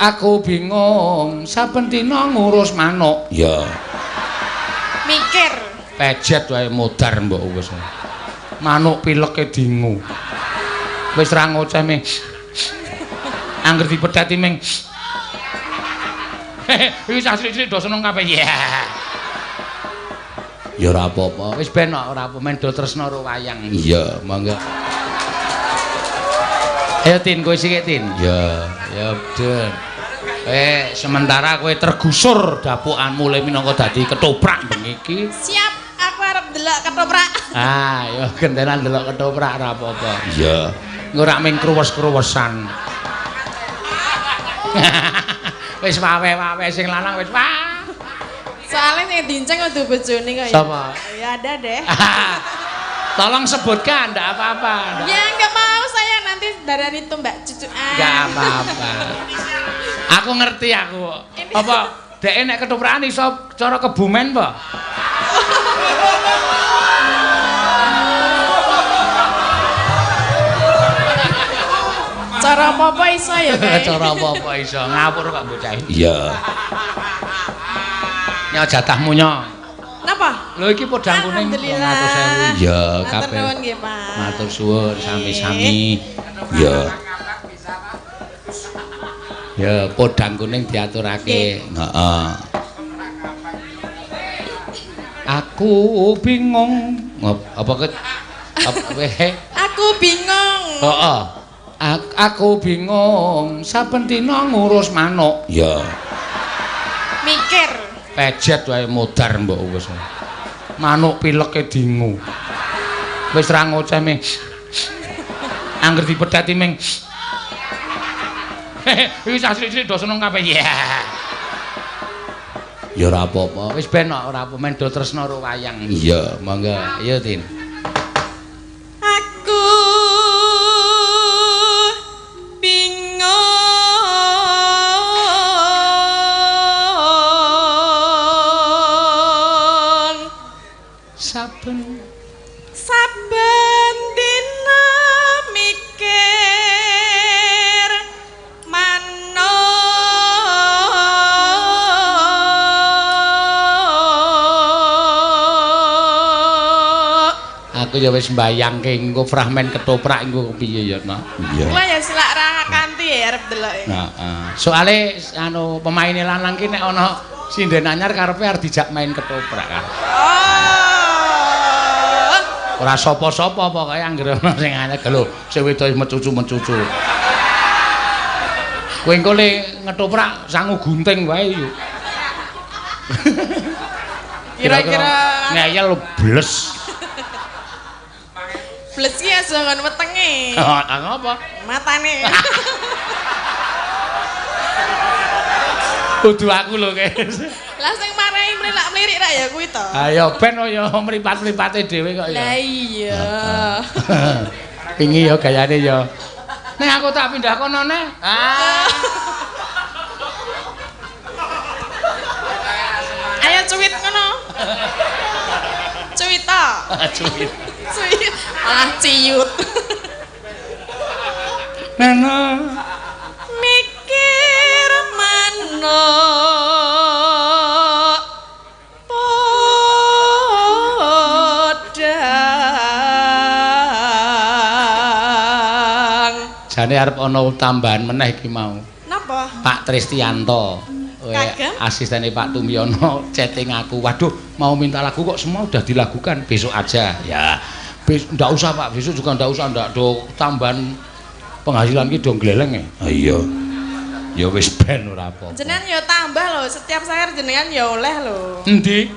Aku bingung saben dina ngurus manuk. Ya. Mikir. Pejet wae modar mbok wis. Manuk pileke dingu. Wis ra ngoceh ming. Angger dipetheti ming. Iki sak sithik-sithik do seneng kabeh. Ya. Ya ora apa-apa. Wis ben kok ora apa men do tresna karo wayang. Iya, monggo. Ayo Tin, kowe sithik Tin. Ya, ya bener. Sementara kowe tergusur dapukanmu le minangka dadi ketoprak bengi iki. Siap, aku arep ndelok ketoprak. Ah, ya gentenan ndelok ketoprak ora apa-apa. Iya. Engko rak ming kruwes-kruwesan. Wis wawe-wawe sing lanang wis wah. Soale sing dinceng kudu bojone kok ya. Sapa? Ya ada deh. Tolong sebutkan, ndak apa-apa. Ya enggak mau saya nanti darani tumbak cucukan. Enggak apa-apa. Aku ngerti aku. Apa dhek nek ketoprakan iso cara Kebumen apa? Cara apa-apa iso ya, Kak? Cara apa-apa iso. Ngawur kok bocah. Iya. Nyo jatahmu nyo. Napa? Lho iki podang kuning 200.000. Iya, kabeh. Matur nuwun nggih, Pak. Matur suwun sami-sami. Iya. Ya, podang kuning diaturake. Heeh. Aku bingung. Apa ke Aku bingung. Heeh. Aku bingung saben dina ngurus manuk. Ya. Mikir. Pejet wae modar mbok wis. Manuk pileke dingu. Wis ra ngoceh ming. Angger dipetheti ming. Iki sak sithik-sithik do seneng kabeh. Ya. Ya ora apa-apa. Wis ben kok ora apa men do tresna karo wayang. Iya, monggo. Ayo Tin. Aku bingung saben saben dina mikir manuk. Aku ya wis mbayangke engko fragmen ketoprak engko piye ya, Nak? Iya. Kula ya selak ra kanthi ya arep deloke. Heeh. Soale anu pemaine lanang ki nek ana sinden anyar karepe arep dijak main ketoprak kan. Oh. Ora sapa-sapa pokoke anggere ana sing anyar lho, sing wedok mecucu-mecucu. Kowe engko le ngetoprak sangu gunting wae yuk. Kira-kira ngeyel bles. Bles ki aja nggon wetenge. Heeh, ngapa? Matane. Kudu aku lho, Kes. Lah sing marai mlilak-mlirik rak ya kuwi to. Ayo ben ya mripat-mripate dhewe kok ya. Lah iya. Wingi ya gayane ya. Nek aku tak pindah kono neh. Ah. Ayo cuwit ngono. Cuwit ta? Cuwit. Cuwit. Malah ciut. Nana mikir manuk podang. Jane arep ana tambahan meneh iki mau. Napa? Pak Tristianto. Asistene Pak Tumyono chatting aku. Waduh, mau minta lagu kok semua udah dilakukan, besok aja. Ya. Ndak usah Pak, besok juga ndak usah, ndak do tambahan penghasilan ki do gleleng e. Ha iya. Ya wis ben ora apa-apa. Jenengan ya tambah lho, setiap sayur jenengan ya oleh lho. Endi?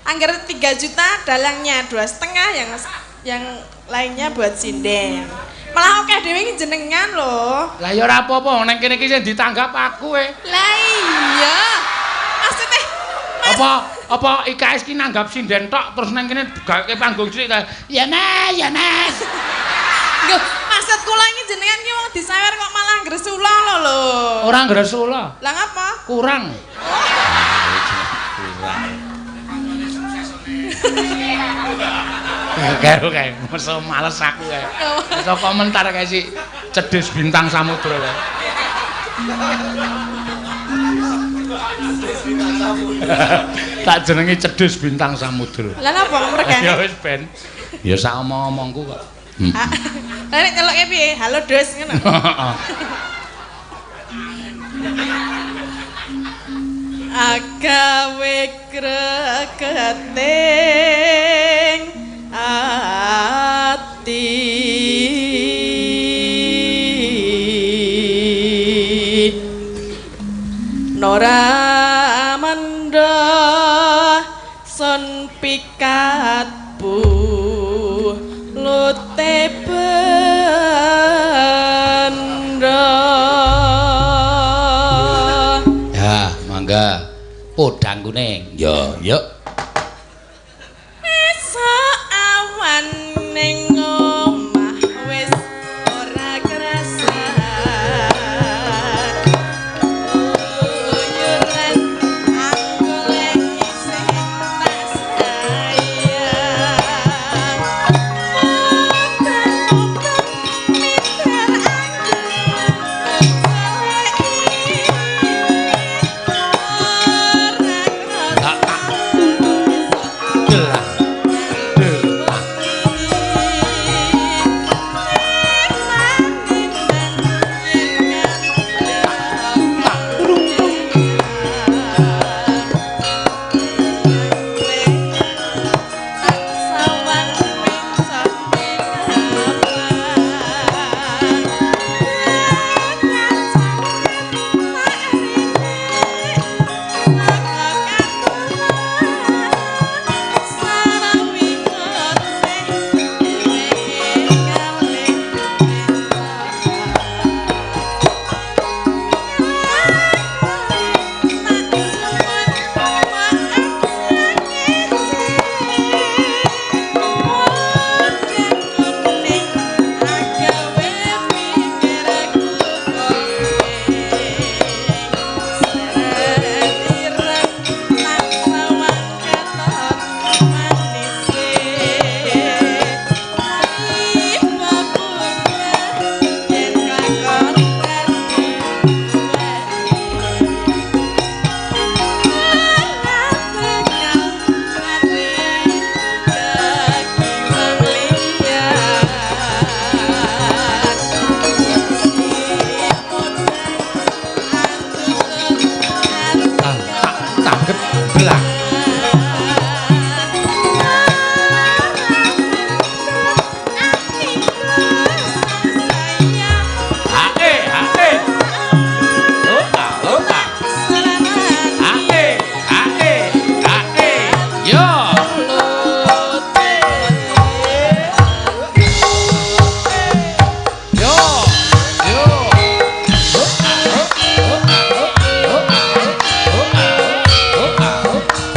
Angger 3 juta dalangnya 2,5 yang lainnya buat sinden. Malah akeh dhewe iki jenengan lho. Lah ya ora apa-apa, nang kene iki sing ditanggap aku e. Lah iya. Maksudnya apa IKS ki nanggap sinden tok terus nang kene gaweke panggung cilik ta. Ya Mas, ya Mas. Lho, maksud kula iki jenengan ki wong disawer kok malah gresula lho lho. Ora gresula. Lah ngapa? Kurang. Kurang. Kae kae, masa males aku kae. Iso komentar kae si cedhis bintang samudra kae. Tak jenengi Cedhus Bintang Samudra. Lah napa mergane? Ya wis ben. Ya sak omong-omongku kok. Lah nek nyeloke piye? Halo Dus ngono. Agawe gregeting ati nora mendha sun pikat bulute bendha. Ya, mangga. Podang kuning. Ya, yuk. Esuk awan ning omah wis ora kerasa. Uyuran aku lek isih tak sayang. Muter-muter miter aku goleki ora Tak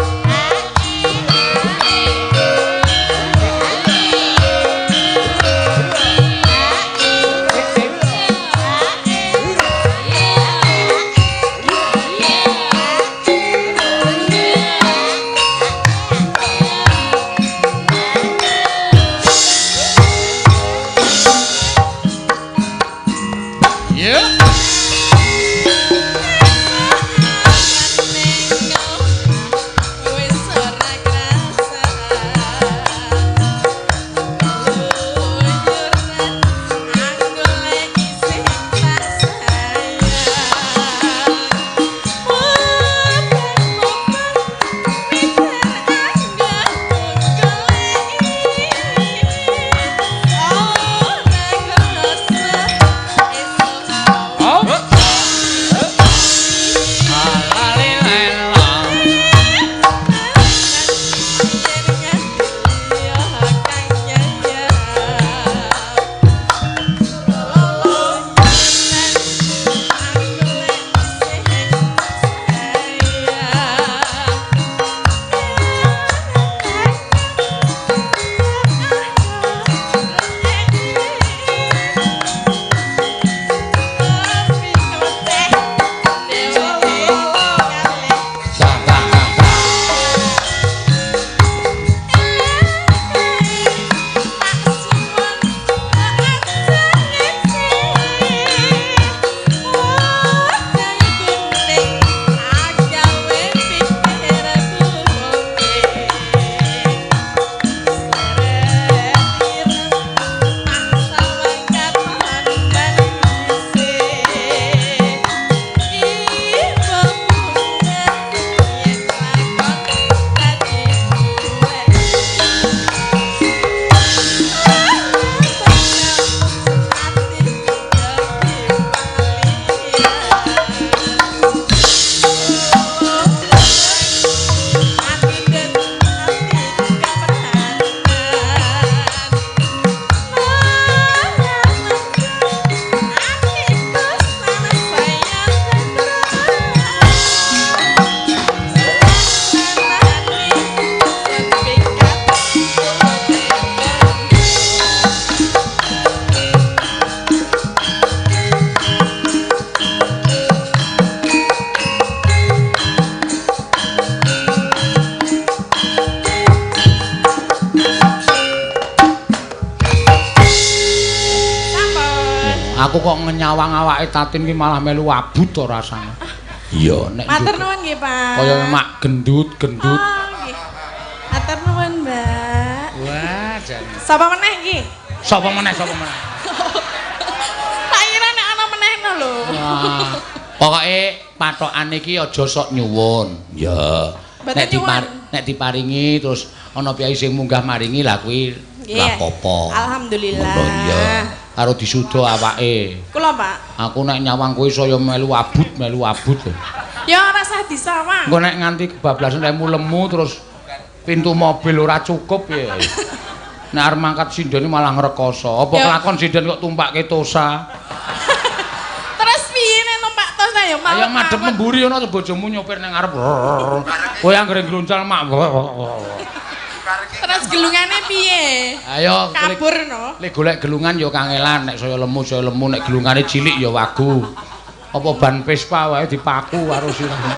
nyawang awake Tatin ki malah melu abut to rasane. Iya, nek matur nuwun nggih, Pak. Kaya mak gendut-gendut. Oh, nggih. Matur nuwun, Mbak. Wah, jan. Sapa meneh iki? Sapa meneh, sapa meneh? Tak kira nek ana meneh no lho. Wah. Pokoke patokane iki aja sok nyuwun. Ya. Nek diparingi terus ana piyai sing munggah maringi lah kuwi ora apa-apa. Alhamdulillah. Iya. Karo disuda awake. Kula, Pak. Aku nek nyawang kowe saya melu abut, melu abut. Ya ora usah disawang. Engko nek nganti kebablasan lemu-lemu terus pintu mobil ora cukup ya. Nek arep mangkat sindene malah ngrekoso. Apa kelakon sinden kok tumpakke tosa? Terus piye nek numpak tosa ya malah. Ayo madhep mburi ana bojomu nyopir nang ngarep. Kowe anggere gluncal mak. Terus gelungane piye? Ayo kabur no. Lek golek gelungan ya kangelan, nek saya lemu nek gelungane cilik ya wagu. Apa ban Vespa wae dipaku karo sirah.